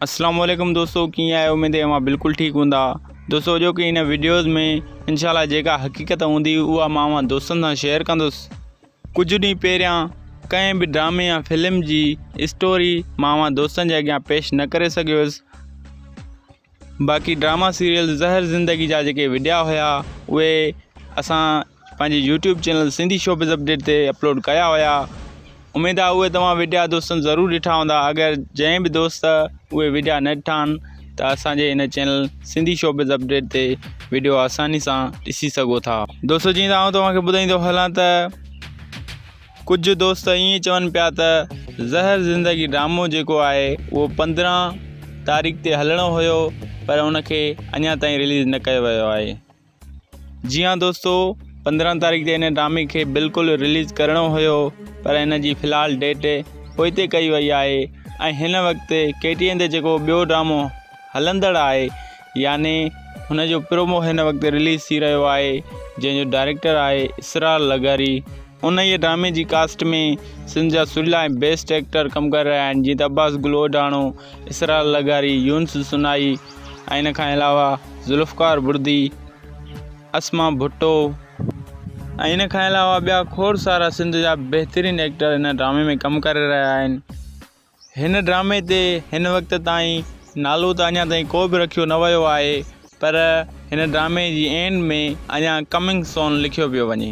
اسلام عليڪم دوستو ڪيئن آهيو اميد اوهان بلڪل ٺيڪ هوندا دوستو جو ڪي هن وڊيوز ۾ انشاء الله جيڪا حقيقت هوندي اها مان اوهان دوستن سان شيئر ڪندس ڪجهه ڏينهن پهريان ڪنهن به ڊرامي يا فلم جي اسٽوري مان اوهان دوستن جي اڳيان پيش نه ڪري سگهيو هيس باقي ڊراما سيريل زهر زندگي جا جيڪي وڊيا هيا اهي اسان پنهنجي YouTube channel Sindhi showbiz update تي اپلوڊ ڪيا هيا اميد آهي اهي توهان وڊيا دوستن ضرور ڏٺا هوندا اگر جنهن به دوست اهي وڊيا نه ڏٺا آهن ته اسانجي هن چينل سنڌي شوبز اپڊيٽ تي وڊيو آساني سان ڏسي سگهو ٿا. دوستو جيئن ته آئون توهان کي ٻڌائيندو هلان ته ڪجهه دوست ائين چون پيا ته زهر زندگي ڊرامو جيڪو آهي اهو 15 تاريخ تي هلڻو هيو پر ان کي اڃا تائين رليز نه ڪيو ويو آهي. جي ها دوستو 15 تاريخ تي ان ڊرامي کي بلڪل رليز ڪرڻو هيو پر ان جي في الحال ڊيٽ پوئتي ڪئي وئي آهي ۽ هن وقت ڪي ٽي اين تي جيڪو ٻيو ڊرامو هلندڙ آهي يعني هن جو پرومو هن وقت رليز ٿي رهيو آهي جنهن جو ڊائريڪٽر آهي اسرار لغاري انهيء ڊرامي جي ڪاسٽ ۾ سنڌ جا سريلا ۽ بيسٽ ايڪٽر ڪم ڪري رهيا آهن جيئن ته عباس گل اوڍاڻو، اسرار لغاري، يونس سنائي ۽ ان کان علاوه ذوالفقار بڙدي، اسما ڀٽو ۽ ان کان علاوه ٻيا کوڙ سارا سنڌ جا بهترين ايڪٽر ان ڊرامي ۾ ڪم ڪري رهيا آهن. هن ڊرامي تي هن وقت تائين نالو ته اڃا تائين ڪو به رکيو نه ويو آهي پر هن ڊرامي جي اينڊ ۾ اڃا ڪمنگ سون لکيو پيو وڃي.